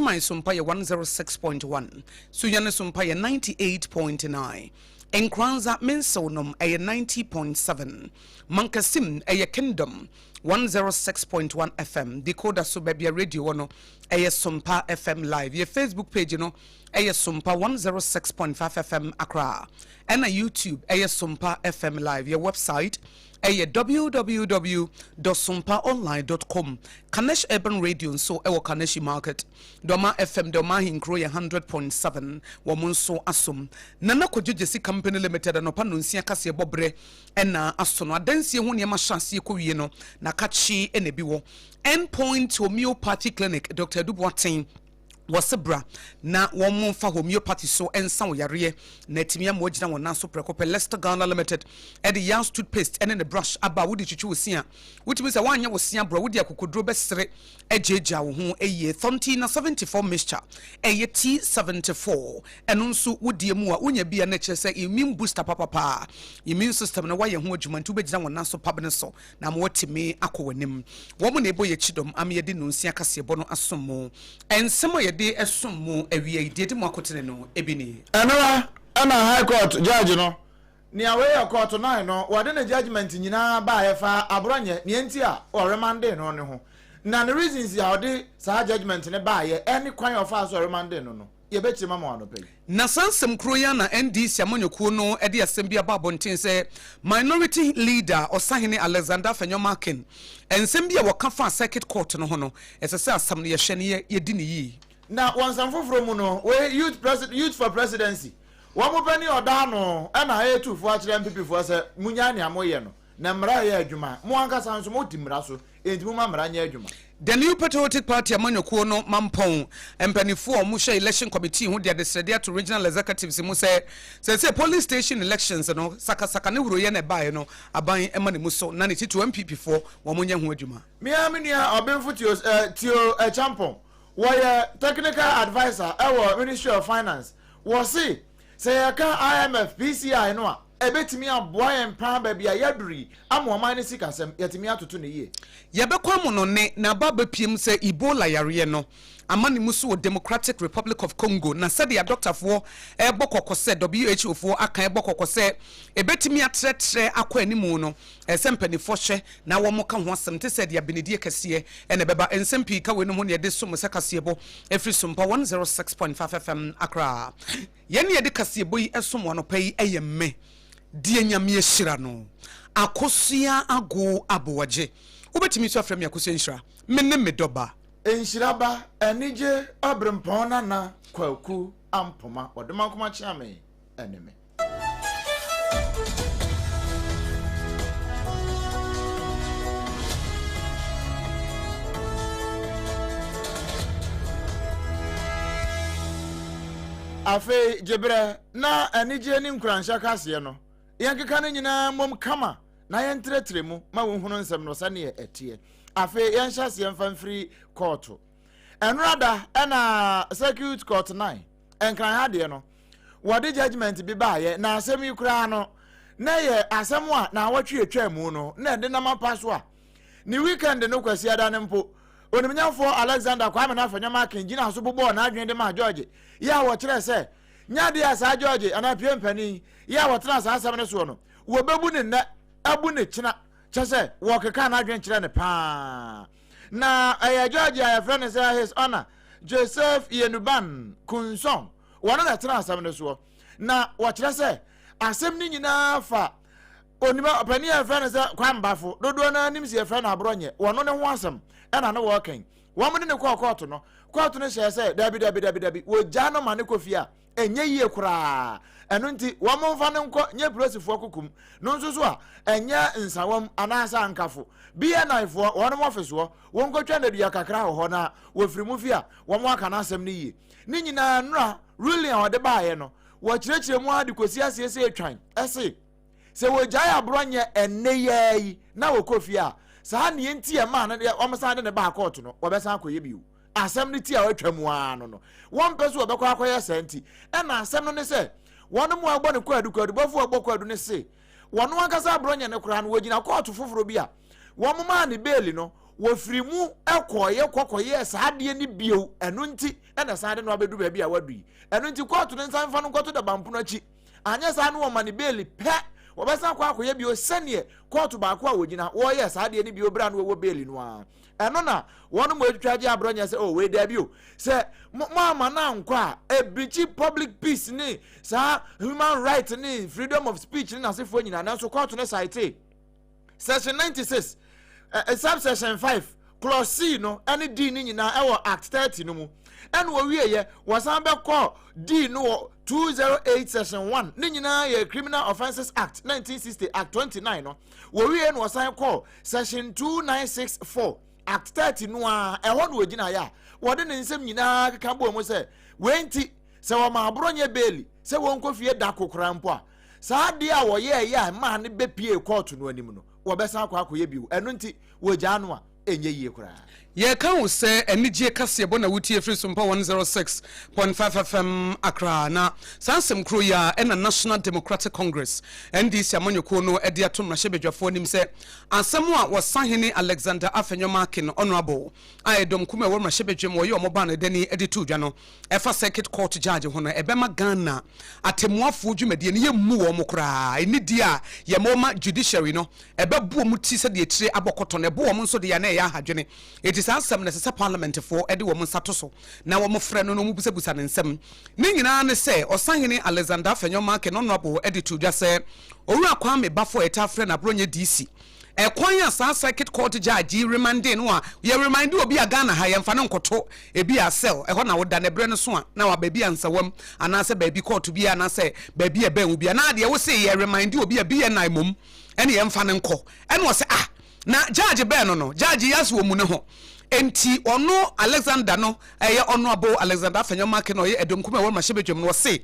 Techiman Sompa yɛ 106.1, Sunyani Sompa yɛ 98.9, Nkoranza Mensew nom ɛyɛ 90.7, Mankasim ɛyɛ Kingdom 106.1 FM, Decoder so baabi a radio wɔ no ɛyɛ Sompa FM Live. Yɛ Facebook page no ɛyɛ Sompa 106.5 FM Accra, ɛna YouTube ɛyɛ Sompa FM Live. Yɛ website ɛyɛ www dot sompaonline dot com. Kanesh Urban Radio nso ɛwɔ Kaneshi Market. Dɔma FM Dɔma Ahenkuro yɛ 100.7 wɔn nso asom. Nana Kwadwo Gyesi Company Limited anɔpa nnɔnsia kaseɛ bɔ berɛ ɛna aso no. Adansie ho nneɛma hyɛ aseɛ kɔ wie no na kakye ɛna ebi wɔ. End Point Homeopathy Clinic Doctor Adu Boateng Wɔse bra na wɔn mfa homeopathy so nsa wo yareɛ na atumi ama woagyina wɔn nan so prɛko pɛ. Lester Ghana Limited de Yars toothpaste ne ne brush aba a wode twitwi wo se a, wotumi sɛ woanyɛ wo se aborɔ a wode akokoduro bɛsere agyaagyaa wo ho yie. Thontina 74 mixture ɛyɛ T74 ɛno nso wodie mu a wonya bi a na ɛkyerɛ sɛ immune booster papapa. Immune system no woayɛ ho adwuma nti wobɛgyina wɔn nan so pabene so na ama woatumi akɔ w'anim. Wɔn na ɛbɔ yɛn kyidɔm ama yɛde nnɔnsia kaseɛbɔ no asom mo. Nsɛm a yɛde som mo awia yi, deɛ ɛdi mu akotene no bi nie. Ɛno ara na High Court judge no, nea wei yɛ Court 9 no, wɔde ne judgement nyinaa baeɛ fa Aborɔnyɛ, nea nti a wɔremandee no no ho. Na ne reasons a ɔde saa judgement no baeɛ ɛne kwan a ɔfaa so a ɔremandee no no, yɛbɛkyerɛ mu ama wo anɔpa yi. Na saa nsɛm koro yi ara na NDC amanyɔkuo no de asɛm bi aba abɔnten sɛ Minority Leader Ɔsahene Alexander Afenyo-Markin nsɛm bi a wɔka faa Circuit Court no ho no, ɛsɛ sɛ asɛm no yɛhwɛ na yɛdi no yie. Na wɔ nsɛm foforɔ mu no, wei Youth Presi Youth for Presidency, wɔn panin a ɔda ano na ɛretu fo akyerɛ NPP foɔ sɛ monyae nea moreyɛ no, na mmara reyɛ adwuma, mo ankasa nso modi mmara so, enti momma mmara nyɛ adwuma. The New Patriotic Party amanyɔkuo no mampɔn mpaninfoɔ a wɔhwɛ election committee ho de adesrɛdeɛ ato regional executives mu sɛ seesei polling station elections no sakasaka ne huroyɛ na ɛbaeɛ no aban mma ne mu so na ne titiriw NPP foɔ wɔn nyɛ ho adwuma. Me ara me nua Ɔbenfo Theo eh, Theo Acheampong, wɔyɛ Technical Adviser wɔ Ministry of Finance, wɔse sɛ yɛka IMF PCI no a, ɛbɛtumi aboa yɛn paa baabi a yɛaduru yi ama ɔman no sikasɛm yɛatumi atoto no yie. Yɛbɛkɔ amonɔne na aba abɛpiem sɛ Ebola yareɛ no ama ne mu so wɔ Democratic Republic of Congo na sɛdeɛ adɔktafoɔ rebɔ kɔkɔ sɛ WHO foɔ aka rebɔ kɔkɔ sɛ ɛbɛtumi atrɛtrɛ akɔ animu no ɛsɛ sɛ mpaninfoɔ hwɛ na wɔn ka ho asɛm te sɛ deɛ abenedie kɛseɛ na ɛbɛba. Nsɛm pii ka weinom ho na yɛde som sɛ kaseɛbɔ ɛfiri Sompa 106.5 FM Accra. Yɛn ne yɛde kaseɛbɔ yi som wo anɔpa yi yɛ me deɛ Nyame ahyira no Akosua Ago Aboagye. Wobɛtumi nso afrɛ me Akosua Nhyira. Me ne me dɔ ba. Nhyira ba, Anigye Ɔberempɔn Nana Kwaku Ampoma Ɔdomankoma Kyeame ne me. Afei gye berɛ na anigyeɛ ne nkuranhyɛ kaseɛ no, yɛnkeka no nyinaa mmom kama na yɛntrɛtrɛ mu ma wohunu nsɛm no sɛdeɛ ɛteɛ. Afei yɛnhyɛ aseɛ mfa mfiri kɔɔto. Ɛnora da ɛna Circuit Court 9 Nkran ha deɛ no, wɔde judgement bi baayɛ na asɛm yi koraa no na ɛyɛ asɛm a naawɔtwe atwa mu no na ɛde nam apa so a ne weekend no Kwasiada no mpo Onimnyamfoɔ Alexander Kwame Nafanyama Akin gyinaa so bobɔɔ n'adwene de maa George yɛ a wɔkyerɛɛ sɛ nyɛ adeɛ a saa George anaa pie mpanin yɛ a wɔtenaa saa asɛm no soɔ no wɔbɛbu ne nnɛ abu ne kyena kyɛ sɛ wɔkekaa n'adwene kyerɛ no paa na ɛyɛ George a yɛfrɛ no sɛ His Honor Joseph Yenuban Kunsong wɔn na ɛtena asɛm no soɔ na wɔkyerɛ sɛ asɛm no nyinaa fa onima ɔpanin a yɛfrɛ no sɛ Kwambafo dodoɔ no anim sɛ yɛfrɛ no Aborɔnyɛ wɔno ne ho asɛm ɛna ne wɔɔkɛn wɔn de ne kɔɔ kɔɔto no kɔɔto no hyɛɛ sɛ dabi dabi dabi dabi wɔgyaa no ma ne kɔ fie a ɛnyɛ yie koraa ɛno nti wɔn mfa no nkɔ nyɛ polisifoɔ kokom no nso so a ɛnyɛ nsawam anaasɛ ankafo BNI foɔ wɔn ɔfisoɔ wɔn kɔtwa nnadua kakra wɔ hɔ na wɔfiri mu fi a wɔn aka n'asɛm no yie ne nyinaa nnora ruling a wɔde baeɛ no wɔkyerɛkyerɛ mu ara de kɔsi aseɛ sɛ etwan ɛse sɛ wɔgyae aborɔ nyɛ ɛnne yɛɛ yi na wɔkɔ fie a saa neɛ nti ɛmaa no wɔn san de ne baa kɔɔto no wɔbɛsan akɔyɛ bio asɛm no ti a wɔatwa mu ara no no wɔmpɛ so wɔbɛkɔ akɔyɛ saa nti ɛna asɛm no ne sɛ wɔn mu a wɔbɔ ne kwaadu kwaadubɔfoɔ a wɔbɔ kwaadu no se wɔn ankasa aborɔ nyɛ no koraa no wɔgyina kɔɔto foforɔ bi a wɔn maa ne beeli no. Wɔfiri mu kɔeɛ kɔkɔyɛɛ saa adeɛ no bio, ɛno nti na ɛsan de no abɛdu baabi a wadu yi. Ɛno nti kɔɔto no nsan mfa no nkɔto dabampono akyi. Anyɛ saa no wɔma no beeli pɛ, wɔbɛsan akɔ akɔyɛ bio sɛdeɛ kɔɔto baako a wɔgyina wɔyɛɛ saa adeɛ no bio berɛ a na wɔwɔ beeli no ara. Ɛno na wɔn mo atwitwa agye aborɔ nyɛ sɛ oh wei daabi o, sɛ mo amma no ankɔ a ɛbirikyi public peace ne saa human right ne freedom of speech ne n'asefoɔ nyinaa. Nanso kɔɔto no saetee Section 96, subsection 5, clause C no ne D no nyinaa ɛwɔ Act 30 no mu. Ɛna wɔwieɛ, wɔsan bɛkɔ D no wɔ 208 section 1, ne nyinaa yɛ Criminal Offences Act 1960, Act 29 no. Wɔwie na wɔsan kɔ section 2964, Act 30 no a, ɛhɔ na wɔgyinaeɛ a wɔde ne nsɛm nyinaa keka bɔɔ mu sɛ wei nti sɛ wɔma aborɔ nyɛ beeli sɛ wɔnkɔ fie da ko koraa mpo a, Saa adeɛ a wɔyɛeɛ a ɛmaa no bɛpuee kɔɔto no anim no, wɔbɛsan akɔ akɔyɛ bio. Ɛno nti, wɔgyaa no a, ɛnyɛ yie koraa. Yɛka wo sɛ anigyeɛ kaseɛbɔ na wotie firi Sompa 106.5 FM Accra. Na saa asɛm koro yi ara na National Democratic Congress, NDC, amanyɔkuo no de ato mmarahyɛbadwafoɔ anim sɛ asɛm a Ɔsahene Alexander Afenyo-Markin, Honourable, a ɛdɔm kumaa a ɛwɔ mmarahyɛbadwam wɔyɛ wɔn baa no dani de too dwa no ɛfa circuit court judge ho no, ɛbɛma Ghana atɛmmuafoɔ dwumadie no yɛmmu wɔn koraa. Nidie a yɛma ma judiciary no, ɛbɛbo wɔn ti sɛdeɛ tire abɔ kɔtɔ no, ɛbo wɔn nso deɛ a na ɛyɛ ahadwene. Enti saa asɛm no, ɛsɛ sɛ parliamentfoɔ de wɔn nsa to so na wɔfrɛ no na wɔbusabusa no nsɛm. Ne nyinaa ne sɛ, Ɔsahene Alexander Afenyo-Markin Honourable de too dwa sɛ Owura Kwame Baffour a yɛtaa frɛ no Aborɔnyɛ DC, Ɛkwan a saa circuit court judge yi remande no a, yɛ remande obi a Ghana ha yɛnfa no nkɔto ebi a cell, ɛhɔ na woda na ɛberɛ no so a na waba ebi a Nsawam anaasɛ baabi court bi anaasɛ baabi a ɛbɛn wo bi a na deɛ wose yɛ remande obi a BNI mmom ɛne yɛnfa no nkɔ ɛna ɔsɛ ah na judge bɛn no no judge yi ase ɔmu ne ho enti ɔno Alexander no ɛyɛ Honourable Alexander Afenyo-Markin ɔyɛ ɛdɔm kuma ɛwɔ mmarahyɛbadwam no ɔse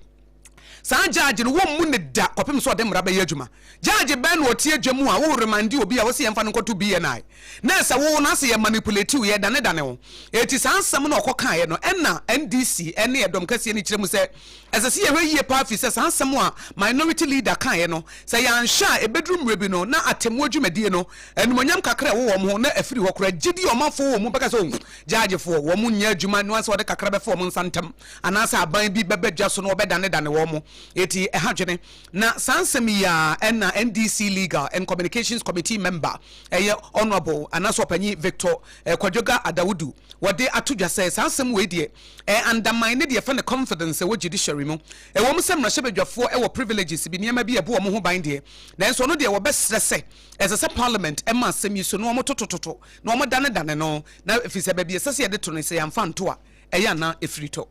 Saa judge no wommu no da kɔpem sɛ ɔde mmara bɛyɛ adwuma. Judge bɛn na ɔte adwa mu a wo remande obi a wose yɛmfa no nkɔto BNI na ɛsɛ wo no ase yɛ manipulate wo, yɛdanedane wo. Enti saa nsɛm no a ɔkɔkaeɛ no ɛna NDC ne ɛdɔm kɛseɛ no kyerɛ mu sɛ ɛsɛ sɛ yɛhwɛ yie paa firi sɛ saa nsɛm a minority leader kaeɛ no sɛ yɛanhwɛ a ɛbɛduru mmerɛ bi no na atemmuo dwumadie no animuonyam kakra a ɛwɔ wɔn ho na afiri hɔ koraa. Gyidie a ɔmanfoɔ wɔ mu bɛka sɛ oh judgefoɔ wɔn nyɛ adwuma no ara sɛ wɔde kakra bɛfa wɔn nsa ntam. anaasɛ aban bi bɛba dwa so na wɔbɛdanedane wɔn. Enti ɛha adwene. Na saa nsɛm yi ara na NDC Legal and Communications Committee member, ɛyɛ Honourable anaasɛ Ɔpanyin Victor Kwadwoga Adawudu, wɔde ato dwa sɛ saa asɛm wei deɛ ɛ undermine deɛ yɛfrɛ no confidence ɛwɔ judiciary mu. Ɛwɔ mu sɛ mmarahyɛbadwafoɔ wɔ privileges bi, nneɛma bi a ɛbɔ wɔn ho ban deɛ, nanso ɔno deɛ wɔbɛsrɛ sɛ ɛsɛ sɛ parliament ma asɛm yi so na wɔtotototo na wɔdanedane no, na ɛfiri sɛ baabi a ɛsɛ sɛ yɛde to no sɛ yɛamfa anto a, ɛyɛ anaa ɛfiri tɔ.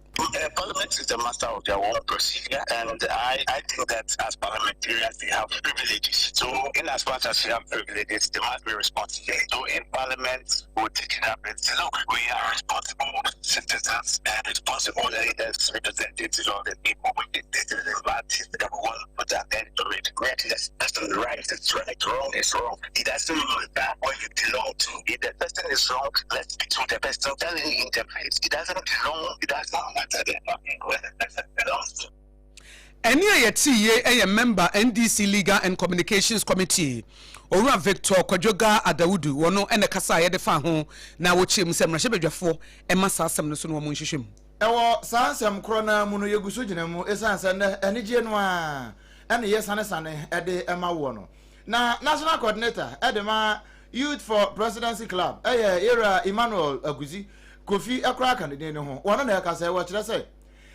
Parliament is the master of their own procedure, and I, I think that as parliamentarians they have privileges. So, in as much as you have privileges, they must be responsible. So, in Parliament, we'll take it up and say, look, we are responsible citizens and responsible leaders, representatives of the people. We did this is a bad thing that we want to put an end to it. Yes, that's right, it's right, wrong is wrong. It doesn't matter where you belong to. If the person is wrong, let's be to the person. Tell him in the face. It doesn't belong, it doesn't matter the where the person belongs to. Ɛnne a yɛtee yei yɛ Mɛmba NDC Legal and Communications Committee, Owura Victor Kwadwoga Adawudu, wɔno na ɛkasaeɛ de faa ho na wɔkyerɛɛ mu sɛ mmarahyɛbadwafoɔ mma saa asɛm no so na wɔn nhwehwɛ mu. Ɛwɔ saa nsɛm korɔ no ara mu no, yɛgu so gyina mu ɛsiane sɛ nnɛ anigyeɛ no ara na yɛsanesane de ma woɔ no. Na National Coordinator de ma Youth for Presidency Club yɛ Yewura Emmanuel Aguzi Kofi koraa ka ne din no ho. Wɔno na ɛkasa yi, wɔkyerɛ sɛ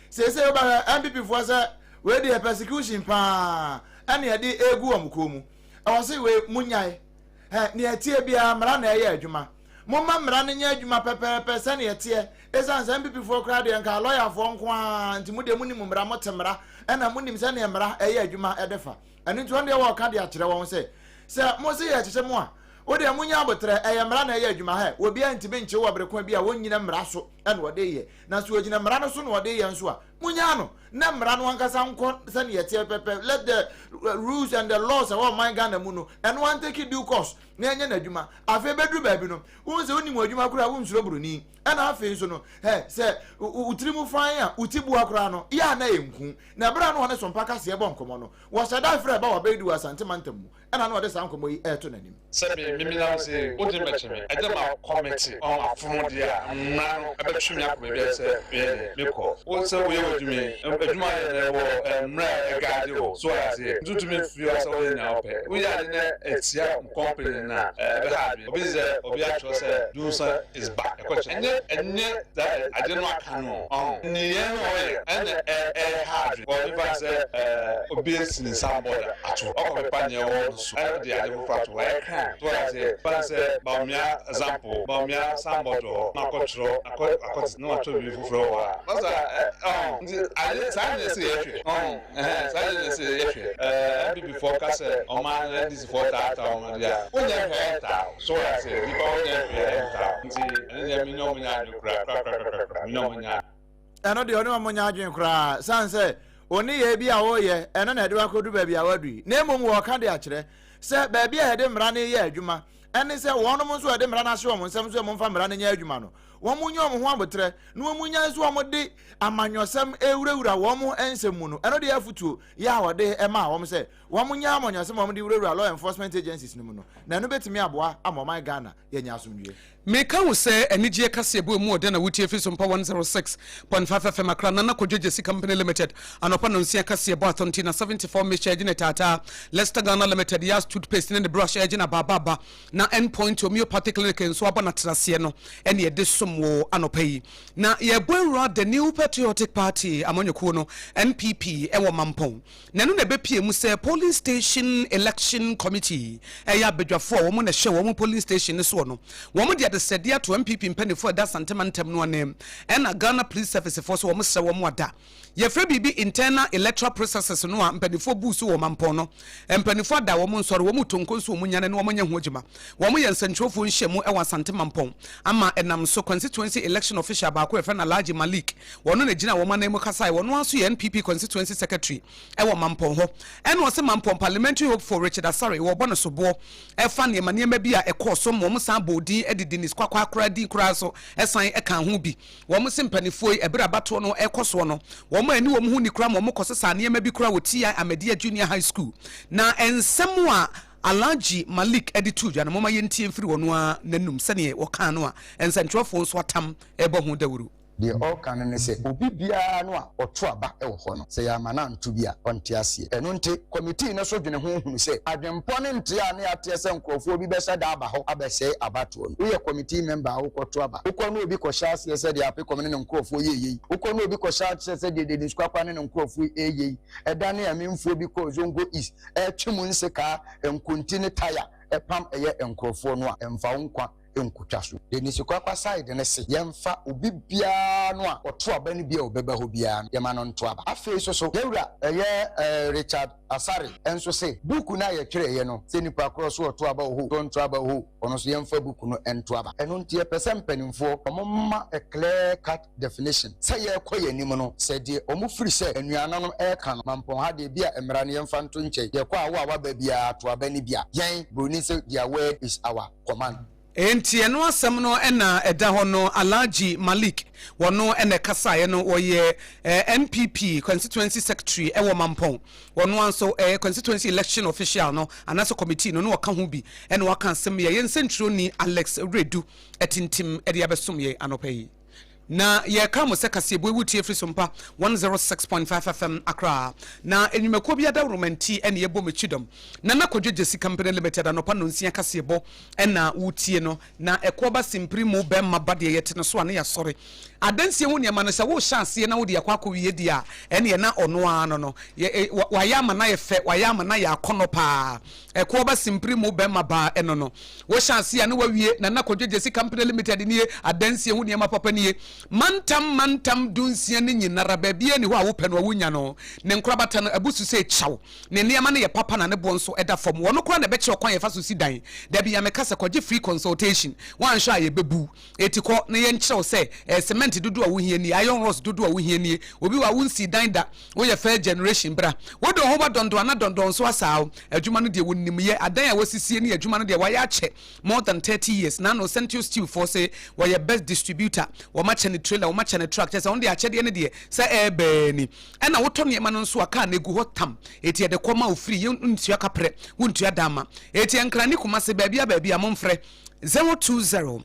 seesei wobɛhwɛ NPP foɔ sɛ wei deɛ persecution paa ɛna yɛde egu wɔn kɔn mu. Ɛwɔ se wei munyae. Hɛ, nea ɛteɛ biara mmara na ɛyɛ adwuma. Momma mmara no nyɛ adwuma pɛpɛɛpɛ sɛnea ɛteɛ. Esiane sɛ NPP foɔ koraa deɛ nka lɔyafoɔ nko ara nti mo deɛ monim mmara, mote mmara ɛna monim sɛnea mmara ɛyɛ adwuma ɛde fa. Ɛno nti wɔn deɛ wɔreka de akyerɛ wɔn sɛ, Sɛ mose yɛrekyekye mo a, wo deɛ monyɛ aboterɛ, ɛyɛ mmara na ɛyɛ adwuma, hɛ, obiara ntumi nkye wo wɔ bere ko bi a wɔnnyina mmara so na wɔde reyɛ, na sɛ wɔgyina mmara no so na wɔde reyɛ nso a, Monyaa no na mmara no ankasa nkɔ sɛdeɛ ɛteɛ pɛpɛ. Let the rules and the laws ɛwɔ ɔman Ghana mu no, ɛno ara ntake due course na ɛnyɛ n'adwuma. Afei bɛduru baabi no, wohu sɛ wonim w'adwuma koraa a, wonsuro buroni. Ɛna afei nso no, hɛ, sɛ wo tiri mu fann a, wo ti bua koraa no, yɛ a na ɛnku. Na ɛberɛ a na ɔne Sompa Kaseɛ bɔ nkɔmmɔ no, wɔhyɛ da frɛɛ Bawa Baidu wɔ Asante mantam mu. Ɛna na ɔde saa nkɔmmɔ yi reto n'anim. Sɛ me memenam se wode mmɛkye me, ɛgya ma kɔmete ɔn afono deɛ a, mmara no bɛtwe me akɔ baabi a ɛsɛ sɛ meyɛ dɛn, mekɔ. Wo sɛ woyɛ w'adwuma yi, adwuma a yɛ no ɛwɔ mmerɛ a ɛgaade wo, so wate aseɛ? Nti wotumi mfiri hɔ sɛ woyɛ nea wopɛ. Woyɛ ade na ɛtia wo company no a, ɛbɛha adwene. Obi te sɛ obi atwerɛ sɛ Dunsa is back, ɛkɔ kyerɛ. Ɛnyɛ ɛnyɛ saa ade no aka no o, ɔho. Nneyɛɛ no a ɔyɛ ɛna ɛha adwene. Wɔ mefa no sɛ obi asi ne nsa bɔda ato hɔ, ɔkɔ pepa nea ɛwɔ hɔ no so ɛde ade foforɔ ato hɔ, ɛyɛ crime. So wate aseɛ? Fa no sɛ Bawumia example, Bawumia signboard wɔ hɔ na wakɔtwerɛ akɔ akɔte na watwerɛ biribi foforɔ wɔ hɔ a, masa ɛ ɔho. Nti ade saa na ɛsɛ yɛhwɛ, ɔho, ɛhɛn, saa na ɛsɛ yɛhwɛ. Ɛɛ NPP foɔ ka sɛ ɔman no NDC foɔ taataa wɔn deɛ a, wonyɛ hwee a ɛntaa wo. So wate aseɛ? Nnipa wonyɛ hwee a ɛntaa wo. Nti ɛno deɛ me ne wɔn nyɛ adwene koraa korakorakorakora, me ne wɔn nyɛ adwene. Ɛno deɛ ɔne wɔn nyɛ adwene koraa sane sɛ wo nneyɛɛ bi a woreyɛ ɛno na ɛde wo akɔdu baabi a woadu yi, na mmom wɔreka de akyerɛ sɛ baabi a yɛde mmara no reyɛ adwuma ɛne sɛ wɔnom nso a yɛde mmara no ahyɛ wɔn nsam sɛ wɔmfa mmara no nyɛ adwuma no, wɔn nyɛ wɔn ho aboterɛ na wɔn nya nso wɔn de amanyɔsɛm rewurawura wɔn nsɛm mu no, ɛno deɛ afotuo yɛ a wɔde maa wɔn sɛ wɔn nyɛ amanyɔsɛm a wɔde wurawura law enforcement agencies no mu no, na ɛno bɛtumi aboa ama ɔman Ghana yɛanya asomdwoeɛ. Meka wo sɛ anigyeɛ kaseɛbɔ emu ɔdɛ na wotie firi Sompa 106.5 FM Accra Nana Kojo Gyasi Company Limited anɔpa nonsia kaseɛbɔ Athontina 74 Mixture ɛgyina taataa Lester Ghana Limited Yas Toothpaste ne ne brush ɛgyina baabaaba na End Point Homeopathic Clinic nso abɔ n'atenaseɛ no ɛne ɛde som wo anɔpa yi na yɛbɔ awura The New Patriotic Party amanyɔkuo no NPP ɛwɔ Mampɔn Na ɛno na ɛbɛpue mu sɛ Polling Station Election Committee ɛyɛ abadwafoɔ a wɔn na ɛhyɛ wɔn polling station no soɔ no, wɔn de adesrɛdeɛ ato NPP mpaninfoɔ a ɛda Asante mantam no anim ɛna Ghana Police Service foɔ so wɔn srɛ wɔn ada. Yɛfrɛ biribi internal electoral processes no a mpaninfoɔ buu so wɔ mampɔn no. Mpaninfoɔ ada wɔn nsɔre, wɔn reto nko nso wɔn nyane na wɔn nyɛ ho adwuma. Wɔn yɛ nsɛntwerɛfoɔ nhyiamu ɛwɔ Asante mampɔn ama ɛnam so Constituency Election Official baako a yɛfrɛ no Alhaji Malik Wɔno na gyina wɔn anan mu kasae. Wɔno ara nso yɛ NPP constituency secretary wɔ Mampong hɔ. Ɛna ɔse Mampong parliamentary hopeful Richard Asare wɔbɔ no soboɔ ɛfa nneɛma nneɛma bi a ɛkɔɔ so ma wɔn san bɔɔ din de Dennis Kwakwa koraa din koraa nso san kaa ho bi. Wɔn se mpanifoɔ yi ɛberɛ abatoɔ no ɛrekɔ soɔ no wɔn anni wɔn ho ni koraa ma wɔn kɔ sesaa nneɛma bi koraa wɔ TI Ahmadiyya Junior High School. Na nsɛm a Alhaji Malik de too dwa no momma yɛntie mfiri ɔno ara n'anum sɛdeɛ ɔkaa no a nsɛntwerɛfoɔ nso atam rebɔ ho dawuro. Deɛ ɔreka no ne sɛ, obi biara no a ɔto aba wɔ hɔ no, sɛ yɛamma no anto bi a, ɔnte aseɛ. Ɛno nti, kɔmitii no nso dwene ho hunu sɛ, adwempɔ ne nteɛ a ne yɛateɛ sɛ nkorɔfoɔ bi bɛhyɛ da aba hɔ abɛsɛe abatoɔ no. Woyɛ kɔmitii mɛmba a wokɔto aba. Wokɔ na obi kɔhyɛ aseɛ sɛ deɛ Apekɔm ne ne nkorɔfoɔ yɛɛyɛ yi. Wokɔ na obi kɔhyɛ aseɛ sɛ deɛ Dennis Kwakwa ne ne nkorɔfoɔ reyɛ yi. Ɛda ne Amimfoɔ bi kɔɔ Zongo East retwe mu nsekaa, nkonti ne taya pam ɛyɛ nkorɔfoɔ no a, ɛmfa wo nkwa nkotwa so. Dennis Kwakwa side no se yɛmfa obi biara no a ɔto aba no bi a ɔbɛba hɔ biara no yɛma no nto aba. Afei nso so yɛwura ɛyɛ Richard Asare nso se buku no a yɛtwerɛeɛ no sɛ nipa korɔ so ɔto aba oho so ɔnto aba oho ɔno nso yɛmfa buku no nto aba. Ɛno nti yɛpɛ sɛ mpanimfoɔ wɔn ma a clear cut definition sɛ yɛrekɔ yɛn anim no sɛ deɛ wɔn firi sɛ anuananom ɛreka no Mampɔn ha deɛ bi a mmara no yɛmfa nto nkyɛn yɛkɔ a wo a waba biara to aba no bi a yɛn broni se their word is our command. Enti ɛno asɛm no na ɛda hɔ no, Alhaji Malik wɔno na ɛkasaeɛ no, wɔyɛ NPP constituency secretary wɔ Mampong, wɔno ara nso ɛyɛ constituency election official no anaasɛ committee no na ɔka ho bi na waka asɛm yi a yɛn nsɛntwerɛni Alex Redu atintim de abɛsom yɛn anɔpa yi. Na yɛreka mo sɛ kaseɛbue wotie firi Sompa 106.5 FM Accra. Na nnwumakuo bi adaworoma nti na yɛbɔ mo kyidɔm. Nana Kwadwo Gyasi Company Limited anɔpa nnɔnsia kaseɛbɔ na wotie no. Na ɛkoɔ ba simpiri mu bɛmma ba deɛ yɛte no so a na yɛasɔre. Adansie ho nneɛma no sɛ worehyɛ aseɛ na wode akɔ akɔwie deɛ a ɛneɛ na ɔno ara no no. Yɛ, wayɛ ama no ayɛ fɛ, wayɛ ama no ayɛ akɔnnɔ paa. Ɛkoɔ ba simpiri mu bɛmma ba ɛno no. Wohyɛ aseɛ a na wawie. Nana Kwadwo Gyasi Company Limited nie, adansie ho nneɛma papa nie. Mantam mantam dunsia no nyinara, baabiara nni hɔ a wopɛ no a wonnya no. Ne nkorabata no abu so sɛ kyaw. Ne nneɛma no yɛ papa na ne boɔ nso da fam. Wɔno koraa na ɛbɛkyerɛ ɔkwan a yɛfa so si dan. Da bi a meka sɛ kɔgye free consultation, woanhwɛ a yɛbɛbu. Enti kɔ na yɛnkyerɛ wo sɛ cement. Cement dodoɔ a wohia nie, iron rods dodoɔ a wohia nie. Obi wɔ a wonsii dan da, woyɛ first generation bra. Wode wo ho ba dɔndɔn a na dɔndɔn nso asaa wo. Adwuma no deɛ wɔnim yɛ, adan a wɔasisie ne adwuma no deɛ wɔayɛ akyɛ more than 30 years. Naano Sentio Stew foɔ se wɔyɛ best distributor, wɔakyɛ no trailer, wɔakyɛ no truck, kyerɛ sɛ wɔn deɛ akyɛdeɛ no deɛ sɛ ɛɛbaa ni. Ɛna wotɔ nneɛma no nso a car no egu hɔ tam, eti yɛde kɔ ma wo free, wontua kaprɛ, wontua dama. Eti Nkran ne Kumasi baabia baabia momfrɛ 020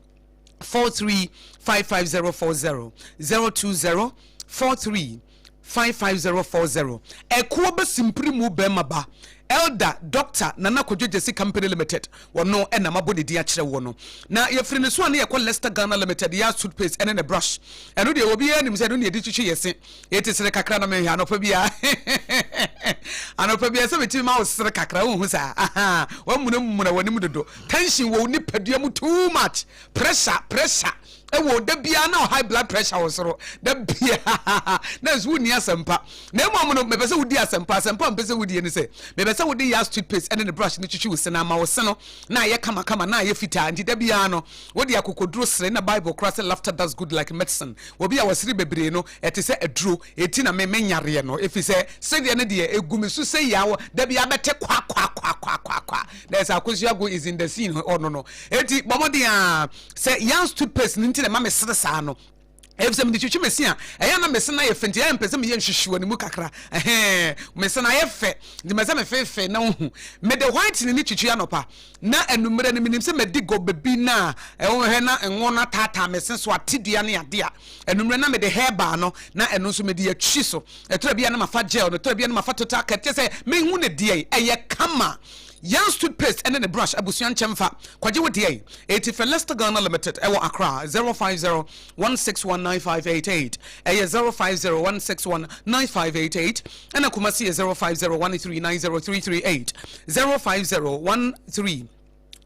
43 55040, 020 43 55040. Ɛkoɔ bɛsimpiri mu bɛrima ba Elder Doctor Nana Kwadwo Gyasi Company Limited, wɔno ɛna mabɔ ne din akyerɛ woɔ no. Na yɛfiri ne so a ne yɛkɔ Leicester Ghana Limited, yɛ toothpaste ɛne ne brush. Ɛno deɛ obiara nim sɛ ɛno ne yɛde twitwi yɛ se. Eti sere kakra na menhwɛ anɔpa biara. Anɔpa biara sɛ metumi ma wo sere kakra, wonhu saa? Aha, wamunamuna w'anim dodo. Tension wɔ wo nipadua mu too much. Pressure, pressure ɛwɔ da biara na high blood pressure wɔ soro da biara na nso wonni asɛmpa. Na mmom no, mepɛ sɛ wodi asɛmpa. Asɛmpa a mepɛ sɛ wodie ne sɛ, mepɛ sɛ wode Yas toothpaste ɛne ne brush no twitwi wo se na ama wo se no na ayɛ kamakama na ayɛ fitaa. Nti da biara no, wode akokoduro sere. Na Bible koraa sɛ laughter does good like medicine. Obi a wɔsere bebree no, ɛte sɛ aduro. Eti na me menyareɛ no, ɛfiri sɛ sereɛ no deɛ ɛgu me so sɛ yaw. Da biara bɛte kwa kwa kwa kwa kwa kwa. There's Akosua Go is in the scene ɔno no. Eti bɔ mmɔden a sɛ Yas toothpaste no nti na ɛma me sere saa no. Efisɛ mede twitwi me se a, ɛyɛ a na me se no ayɛ fɛ nti ɛyɛ a mepɛ sɛ meyɛ nhwehwɛ wɔ ne mu kakra. Ɛhɛɛ, me se no ayɛ fɛ nti mepɛ sɛ mefeefee na wohu. Mede whitening no twitwi anɔpa, na anwummerɛ no menim sɛ madi gɔbɛ bi na ɛhwɛ na ngo no ataataa me se so, atedua ne adeɛ a, anwummerɛ na mede herbal no na ɛno nso mede atwi so. Ɛtɔ da bi a na mafa gel no, ɛtɔ da bi a na mafa total care, kyerɛ sɛ menhu no deɛ, ɛyɛ kama. Yans toothpaste ne ne brush abusua nkyɛ mfa kɔgye wo deɛ. Eti frɛ Lester Ghana Limited ɛwɔ Accra 050 161 9588, ɛyɛ 050 161 9588, ɛna Kumasi yɛ 050 1390338, 050 13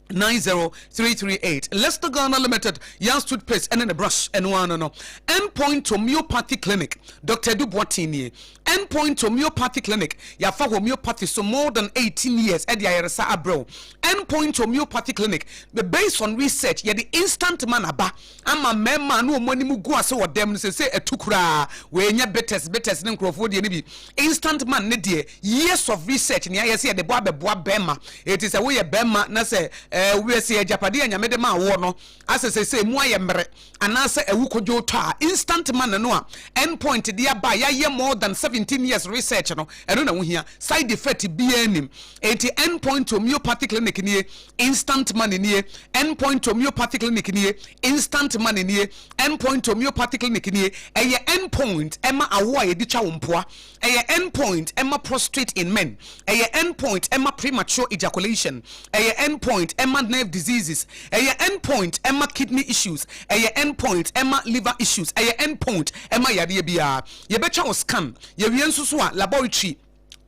90338. Lester Ghana Limited, Yans toothpaste ɛne ne brush ɛno ano no. Endpoint Homeopathy Clinic, Dr. Edu Boateng nie. Endpoint Homeopathy Clinic, yɛafa homeopathy so more than 18 years ɛde ayaresa abrɛw. Endpoint Homeopathy Clinic, based on research, yɛde instant man aba ama mmarima ne wɔn anim gu ase wɔ dɛm no sɛ sɛ ɛtu koraa. Wɔnyɛ bitters bitters ne nkurɔfoɔ deɛ no bi. Instant man ne deɛ, years of research nea yɛ sɛ yɛde bɔ abɛboa bɛrima. Eti sɛ woyɛ bɛrima na sɛ woyɛ sɛ agyapadeɛ a Nyame de ma awoɔ no asɛ sɛ sɛ emu ayɛ mmerɛ anaasɛ ɛwu kodwo tɔ a, instant man no a Endpoint de aba a yɛayɛ more than 17 years research no, ɛno na wohia. Side effect biara nim. Enti Endpoint Homeopathy Clinic nie, instant man nie. Endpoint Homeopathy Clinic nie, instant man nie. Endpoint Homeopathy Clinic nie. Ɛyɛ Endpoint ɛma awo a yɛde twa wo mpoa. Ɛyɛ Endpoint ɛma prostate in men. Ɛyɛ Endpoint ɛma premature ejaculation. Ɛyɛ Endpoint ɛma nerve diseases. Ɛyɛ Endpoint ɛma kidney issues. Ɛyɛ Endpoint ɛma liver issues. Ɛyɛ Endpoint ɛma yareɛ biara. Yɛbɛtwa wo scan. Yɛwie nso so a, laboratory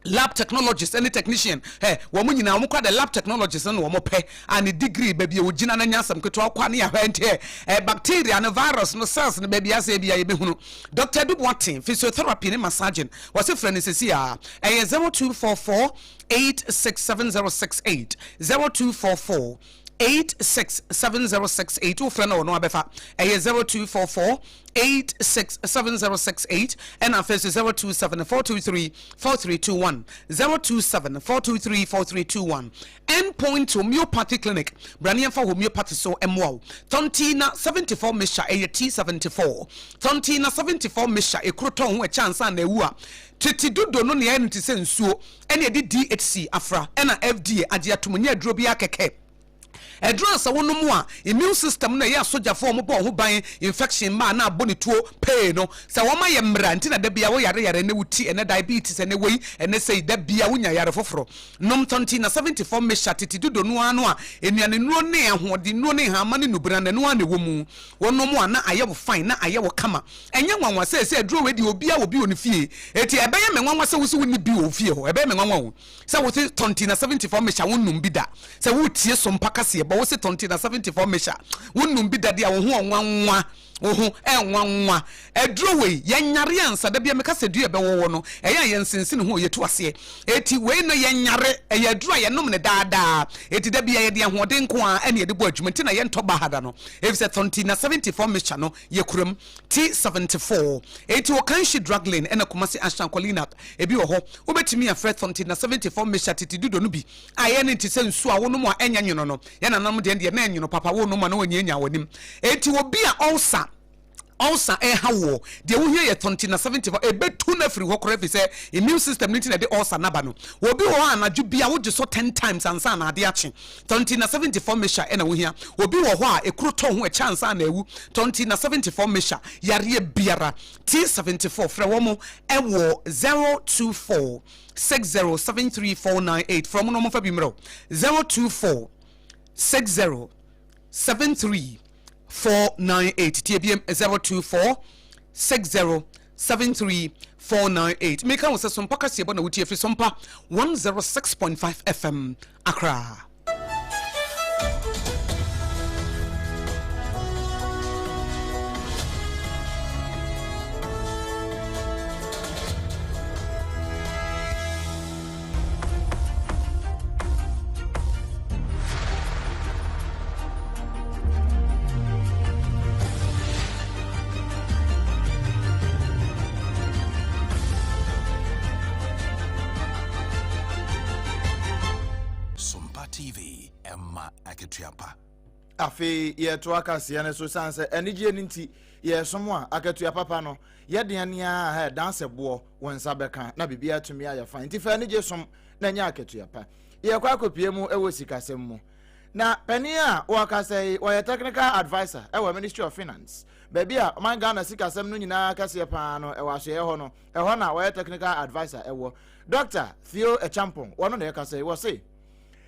lab technologist ne technician ɛ wɔn nyinaa wɔn kora de lab technologist no na wɔn pɛ a ne degree baabi a wɔgyina na nya asɛm ketewa kɔ ne yɛhwɛ nti ɛ ɛ bacteria no, virus no, cells no baabi asɛ bi a yɛbɛhunu. Dr. Edu Boateng, physiotherapy ne massaging, wɔse frɛ no sɛsi a ɛyɛ 0244 867068, 0244 867068. Wofrɛ no, ɔno abɛfa. Ɛyɛ 0244 867068, ɛna afei so 027 423 4321, 027 423 4321. Endpoint Homeopathy Clinic, brane yɛmfa homeopathy so mmoa wo. Tɔntina 74 mixture, ɛyɛ T74 Tɔntina 74 mixture. Ekuro tɔn ho ɛkyɛ ansa na ewu a, tete dodo no nea ɛyɛ no te sɛ nsuo ɛne yɛde DHC afra, ɛna FDA agye atom. Nyɛ aduro bi akɛkɛ. Ɛduro a sɛ wonom a, immune system no, ɛyɛ asogyafoɔ a wɔbɔ ho ban infection mmaa na abɔ ne tuo pee no sɛ wɔn ayɛ mmara nti na da bia woyare yare, ɛnɛ wo ti, ɛnɛ diabetes, ɛnɛ wei, ɛnɛ sɛi, da bia wonya yare foforɔ. Nom Tɔnti na 74 mixture, tete dodo no ano a nnuane nnuro ne ahoɔden nnuro ne nhama ne nubena na ɛno ara na ɛwɔ mu. Wɔnom a na ayɛ wo fine na ayɛ wo kama. Ɛnyɛ nwanwa sɛ aduro wei deɛ obiara wɔ bi wɔ ne fie. Eti ɛbɛyɛ me nwanwa sɛ wosi wonni bi wɔ wo fie hɔ. Ɛbɛyɛ me nwanwa o sɛ wosi Tɔnti na 74 mixture wonnum bi da. Sɛ wotie Sompa kaseɛ bɔ, wosi Tɔnti na 74 mixture wonnum bi da deɛ, wo ho ɔnwanwa. Wo ho ɛnwanwa. Aduro wei, yɛnyare ansa. Da bia meka sɛ dua ɛbɛwɔ wɔ no, ɛyɛ a yɛnsensene ho, yɛtu aseɛ. Eti wei no yɛnyare, ɛyɛ aduro a yɛnom no daa daa. Eti da bia yɛde ahoɔden nko ara ɛna yɛde bɔ adwuma, nti na yɛntɔ baha da no. Efisɛ Thontina 74 mixture no, yɛkura mu. T74. Eti Okanshi Drug Lane ɛna Kumasi Ashton Colina ebi wɔ hɔ. Wobɛtumi afrɛ Thontina 74 mixture tete dudo no bi a ɛyɛ ne te sɛ nsuo a wonom a ɛnyɛ nwono no. Yɛn nananom deɛ deɛ na ɛnwono papa, wonom a na wɔnyianyaa w'anim. Enti obi a ulcer ulcer ɛha woɔ, deɛ wohia yɛ tɔnti na 74, ɛbɛtu no afiri hɔ koraa ɛfiri sɛ immune system no nti na ɛde ulcer no aba no. Obi wɔ hɔ a anadwo bia wogye so 10 times ansa na ade akye, tɔnti na 74 mixture ɛna wohia. Obi wɔ hɔ a ekuro tɔ ho ɛkyɛ ansa na awu, tɔnti na 74 mixture, yareɛ biara T74 frɛ wɔn ɛwɔ 024 60 73 498, frɛ wɔn na wɔmfa bi mmerɛ wo, 024 60 73 498. Tie biem, 024 60 73 498. Meka wo sɛ Sompa kaseɛbɔ na wotie firi Sompa 106.5 FM Accra. Sompa TV ɛma akatua pa. Afei yɛtoa kaseɛ no so sane sɛ anigyeɛ no nti yɛresom a akatua papa no yɛ deɛ ne ara a ɛdan sɛ boɔ wo nsa bɛka na biribiara atumi ayɛ fine nti fa anigye som na nya akatua pa. Yɛrekɔ akɔpue mu wɔ sikasɛm mu. Na panin a wɔrekasa yi, wɔyɛ technical adviser wɔ Ministry of Finance, baabi a ɔman Ghana sikasɛm no nyinaa kɛseɛ paa no ɛwɔ asoɛeɛ hɔ no, ɛhɔ na wɔyɛ technical adviser wɔ. Dr. Theo Acheampong, wɔno na ɛrekasa yi, wɔse,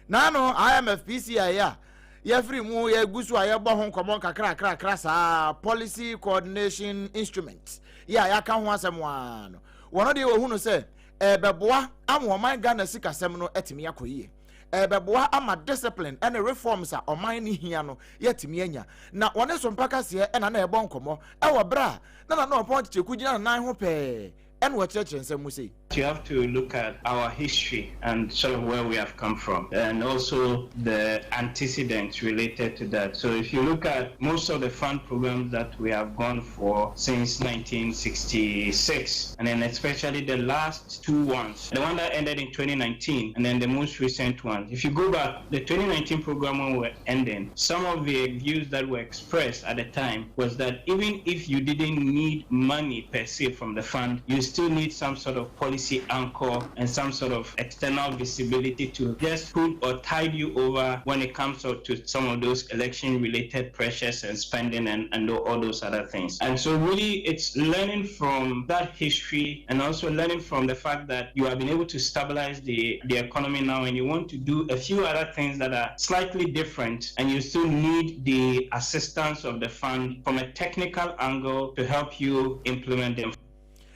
Naano IMF PCI a yɛafiri mu yɛgu so a yɛbɔ ho nkɔmmɔ nkakrakrakra saa Policy Coordination Instrument yi a yɛaka ho asɛm ara no, wɔno deɛ wɔhu no sɛ ɛrebɛboa ama ɔman Ghana sikasɛm no atumi akɔ yie. Ɛrebɛboa ama discipline ne reforms a ɔman no hia no yɛatumi anya. Na wɔne Sompa Kaseɛ na na ɛrebɔ nkɔmmɔ wɔ berɛ a na Nana Ɔpɔn Kyekyeku gyina ne nan ho pɛɛ na ɔkyerɛkyerɛ nsɛm mu sei. You have to look at our history and sort of where we have come from and also the antecedents related to that. So if you look at most of the fund programs that we have gone for since 1966, and then especially the last two ones, the one that ended in 2019 and then the most recent one. If you go back, the 2019 program when we were ending, some of the views that were expressed at the time was that even if you didn't need money per se from the fund, you still need some sort of policy anchor and some sort of external visibility to just put or tide you over when it comes up to some of those election-related pressures and spending and, and all those other things. And so really it's learning from that history and also learning from the fact that you have been able to stabilize the, the economy now and you want to do a few other things that are slightly different and you still need the assistance of the fund from a technical angle to help you implement them.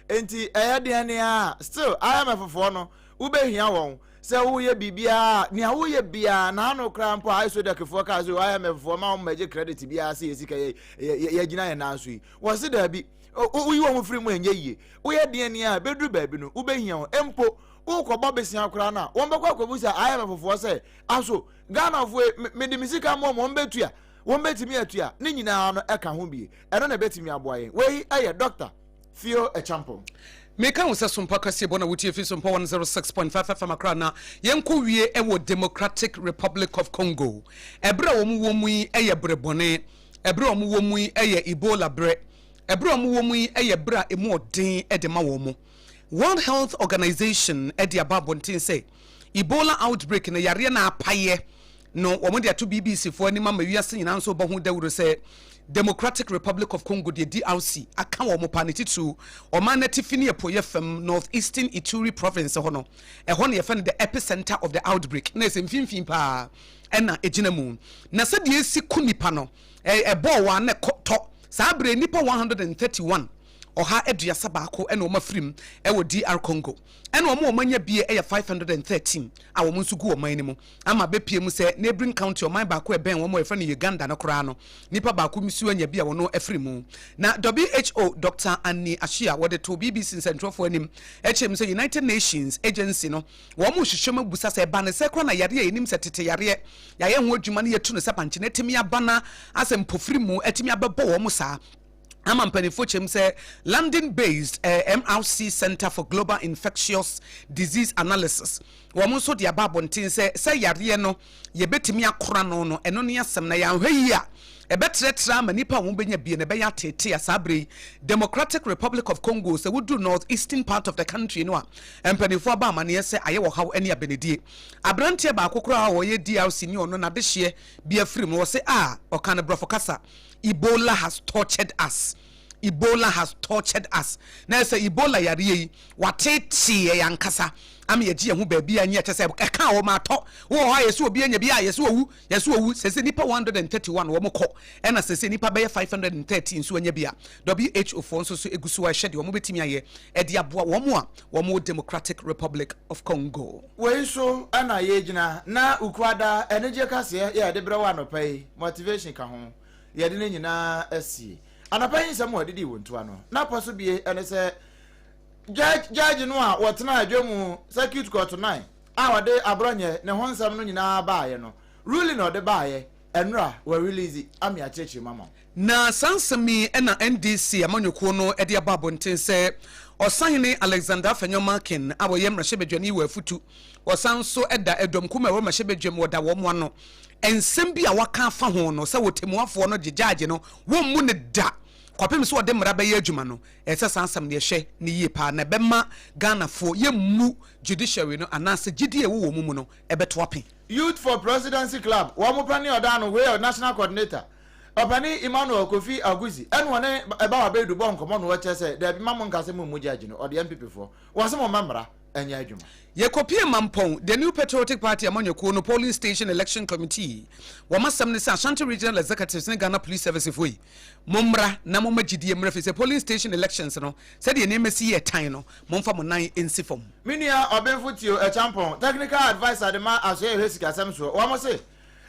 Enti ɛyɛ deɛn ne a still IMF foɔ no wobɛhia wɔn sɛ woyɛ biribiara nea woyɛ biara naano koraa mpo a ISODEC foɔ kaa sɛ IMF foɔ ma wɔn mmɛgye credit biara sɛ yɛ sika yɛ yɛgyina yɛn nan so yi wɔse daabi woyi wɔn firi mu ɛnyɛ yie woyɛ deɛn ne a bɛduru baabi no wobɛhia wɔn mpo wokɔbɔ besia koraa no a wɔn bɛkɔ akɔbu sɛ IMF foɔ sɛ aso Ghanafoɔ mede me sika ma wɔn bɛtua wɔn bɛtumi atua ne nyinaa no ɛka ho bie ɛno na ɛbɛtumi aboa yɛn wei ɛyɛ Dr. Theo Acheampong. Meka wo sɛ Sompa kaseɛbɔ na wotie fi Sompa 106.5 FM Accra na yɛnkɔ wie wɔ Democratic Republic of Congo. Ɛberɛ a wɔn wɔ mu yi yɛ berɛ bɔne. Ɛberɛ a wɔn wɔ mu yi yɛ Ebola berɛ. Ɛberɛ a wɔn wɔ mu yi yɛ berɛ a ɛmu ɔden de ma wɔn. World Health Organization de aba abɔnten sɛ Ebola outbreak no yareɛ no apaeɛ no wɔde ato BBC foɔ anim ama wiase nyinaa nso rebɔ ho dawuro sɛ Democratic Republic of Congo deɛ DRC aka wɔn paa ne titiriw ɔman no atifi ne apueɛ fam North Eastern Ituri Province hɔ no ɛhɔ na yɛfɛ no the epicenter of the outbreak na ɛsɛ mfimfini paa ɛna ɛgyina mu na sɛdeɛ ɛsi ku nipa no ɛbɔɔ wɔn a na ɛkɔ tɔ saa berɛ nipa 131. 131 na wɔn afiri mu wɔ DR Congo, ɛna wɔn a wɔanya bie yɛ 513 a wɔn nso gu ɔman no mu. Ama abɛpue mu sɛ neighbouring country, ɔman baako a ɛbɛn wɔn a yɛfrɛ no Uganda no koraa no, nipa baako nso anya bi a wɔn afiri mu. Na WHO Dɔkta Annie Ashia wɔde too BBC nsɛntwerɛfoɔ anim kyerɛ mu sɛ United Nations agency no wɔn rehwehwɛ mu abusa sɛ ɛba ne sɛ koraa na yareɛ a yɛnim sɛ tete yareɛ yɛayɛ ho adwuma no yɛtu no sɛ bankye no atumi aba na asɛ mpofiri mu atumi abɛbɔ wɔn saa. Ama mpanimfoɔ kyerɛ mu sɛ London-based MRC Centre for Global Infectious Disease Analysis wɔn nso de aba abɔnten sɛ sɛ yareɛ no yɛbɛtumi akora no no ɛno ne asɛm na yɛanhwɛ yie a ɛbɛtrɛtrɛ ama nnipa a wɔbɛnya bie no ɛbɛyɛ ateetee a saa berɛ yi Democratic Republic of Congo sɛ woduru north eastern part of the country no a mpanimfoɔ aba amaneɛ sɛ ayɛ ɔhaw ne abenedie. Aberanteɛ baako koraa a ɔyɛ DRC ni ɔno n'adehyeɛ bi afiri mu ɔse a ɔka no borɔfo kasa Ebola has tortured us Ebola has tortured us na ɛsɛ Ebola yareɛ yi wateetee yɛn ankasa ama yɛgye yɛn ho baabi a nyɛ kyɛ sɛ ɛka a wɔn atɔ wɔ hɔ a yɛsɛ obi anya bi a yɛsɛ owu yɛsɛ owu sɛsɛ nipa 131 wɔn kɔ ɛna sɛsɛ nipa bɛyɛ 530 nso anya bi a WHO foɔ nso so egu so a ɛhyɛ deɛ wɔn bɛtumi ayɛ ɛde aboa wɔn a wɔn wɔ Democratic Republic of Congo. Wei so na yɛgyina na Ukuada anigye kaseɛ yɛ yɛde brɛ wo anɔpa yi, motivation ka ho, yɛde ne nyinaa asie. Anɔpa yi nsɛm a wɔde dii wɔn ntoa no, n'apɔ so bie ne sɛ judge judge no a wɔtenaa adwa mu Circuit Court 9 a ɔde aborɔnyɛ ne ho nsɛm no nyinaa baeɛ no, ruling a ɔde baeɛ ɛnora wɔ release ame akyerɛkyerɛ mu ama wo. Na saa nsɛm yi na NDC amanyɔkuo no de aba abɔnten sɛ Ɔsahene Alexander Afenyo Markin a ɔyɛ mmarahyɛbadwani wɔ Afutu, ɔsan nso da ɛdɔm kumaa a ɛwɔ mmarahyɛbadwam wɔda wɔn ano. Nsɛm bi a waka afa ho no sɛ ɔtɛmmuafoɔ no gye gyaagye no wɔmmu no da kɔpem sɛ ɔde mmara bɛyɛ adwuma no, ɛsɛ saa asɛm no yɛhwɛ no yie paa na ɛbɛma Ghanafoɔ yɛmmu judiciary no anaasɛ gyidie a ɛwɔ wɔn mu no ɛbɛto ape. Youth for Presidency Club wɔn panin a ɔda ano wei yɛ National Coordinator, Ɔpanin Emmanuel Kofi Aguzi ɛna ɔne Ɛbawa Baidu bɔɔ nkɔmmɔ na ɔkyerɛ sɛ daabi mma mo nka sɛ mo mmu judge no, ɔde NPP foɔ, wɔse mo mma mmara nyɛ adwuma. Yɛkɔpie Mampong, The New Patriotic Party amanyɔkuo no Polling Station Election Committee, wɔn asɛm ne sɛ Ashanti Regional Executives ne Ghana Police Service foɔ yi, mommra na momma gyidie mmra firi sɛ Polling Station Elections no, sɛdeɛ nneɛma si yɛ tan no, momfa mo nan nsi fam. Me nua Ɔbenfo Theo Acheampong, Technical Adviser de ma Asoɛe Ɛhwɛ Sikasɛm Soɔ, wɔn se,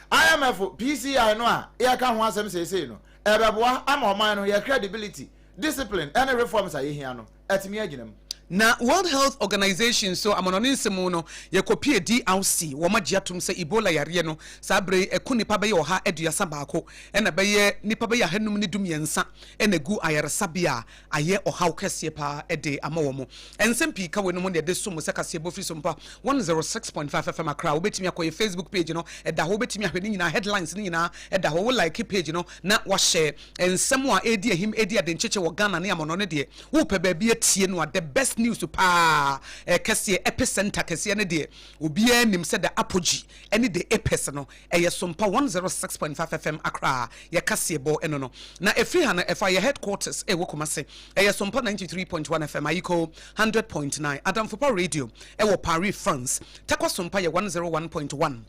IMF PCI no a yɛreka ho asɛm seesei no, ɛbɛboa ama ɔman no yɛ credibility, discipline ne reforms a yɛhia no atumi agyina mu. Na World Health Organization nso amanɔne nsɛm mu no, yɛkɔpie DRC, wɔn agye atom sɛ Ebola yareɛ no saa berɛ yi ɛko nnipa bɛyɛ 131 ɛna bɛyɛ nnipa bɛyɛ 513 na ɛgu ayaresabea a ayɛ ɔhaw kɛseɛ paa de ama wɔn. Nsɛm pii ka weinom ho na yɛde som mo sɛ kaseɛbɔ firi Sompa 106.5 FM Accra. Wobɛtumi akɔ yɛ Facebook page no, ɛda hɔ, wobɛtumi ahwɛ ne nyinaa, headlines no nyinaa ɛda hɔ. Wo like page no na wahyɛ nsɛm a ɛredi ahim, ɛredi adenkyekye wɔ Ghana ne amɔnɔ no deɛ, wopɛ baabi atie no a, the best news paa kɛseɛ, epicenter kɛseɛ no deɛ, obiara nim sɛ the apogee ne the apex no Ɛyɛ Sompa 106.5 FM Accra yɛ kaseɛbɔ ɛno no. Na ɛfiri ha no ɛfa yɛ headquarters ɛwɔ Kumasi. Ɛyɛ Sompa 93.1 FM Ayiko 100.9 Adamfopa Radio ɛwɔ Paris France. Tarkwa Sompa yɛ 101.1.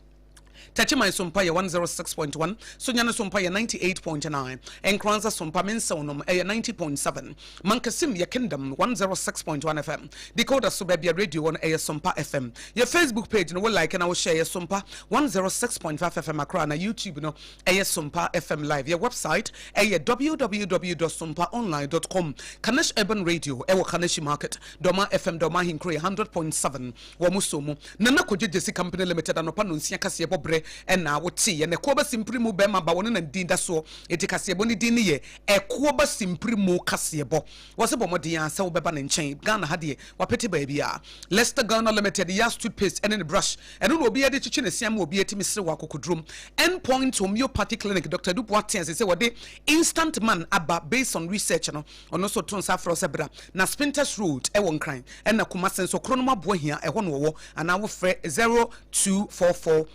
Techiman Sompa yɛ 106.1, Sunyani Sompa yɛ 98.9, Nkoranza Sompa Mensah Onom ɛyɛ 90.7, Mankasim yɛ Kingdom 106.1 FM, Decoder so baabi a radio wɔ no ɛyɛ Sompa FM. Yɛ Facebook page no wo like na wo share yɛ Sompa 106.5 FM Accra na YouTube no ɛyɛ Sompa FM Live. Yɛ website ɛyɛ www dot sompaonline dot com. Kanesh Urban Radio ɛwɔ Kaneshi Market, Dɔma FM Dɔma Ahenkuro yɛ 100.7 wɔ mo so mu. Nana Kwadwo Gyasi Company Limited anɔpa nonsia kaseɛbɔ berɛ ɛna wo te yɛ. Na Ɛkoɔ Ba Simpiri mu bɛɛma ba wɔne na ne din da soɔ. Enti kaseɛbɔ ne din ne yɛ Ɛkoɔ Ba Simpiri mu kaseɛbɔ. Wɔse bɔ mmɔden ara sɛ wobɛba ne nkyɛn. Ghana ha deɛ, wapete baabiara. Lester Ghana Limited, Yas toothpaste ne ne brush, ɛno na obiara de kyekye ne se ama obiara tumi sere wɔ akokodurom. End Point Homeopathy Clinic, Doctor Adu Boateng seesei wɔde Instant Man aba based on research no, ɔno nso to nsa afrɛ wo sɛ bra. Na Spintex Road wɔ Nkran, ɛna Kumasi nso, Kronom Aboahia, ɛhɔ na wɔwɔ, anaa wofrɛ 0244.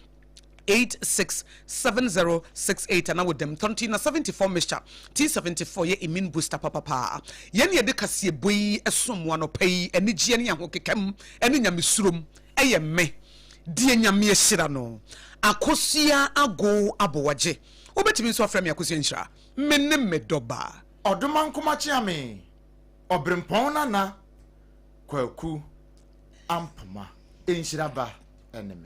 867068 ana wo dɛm tɔnti na 74 mixture T74 yɛ immune booster papapaa. Yɛn ne yɛde kaseɛbɔ yi som mo anɔpa yi anigyeɛ ne ahokeka mu ne nyamesuro mu. Ɛyɛ me deɛ Nyame ahyira no Akosua Agow Aboagye. Wobɛtumi nso afrɛ me Akosua Nhyira. Me ne me dɔba. Ɔdomankoma Kyeame. Ɔberempɔn Nana Kwaku Ampoma Nhyira Ba ne me.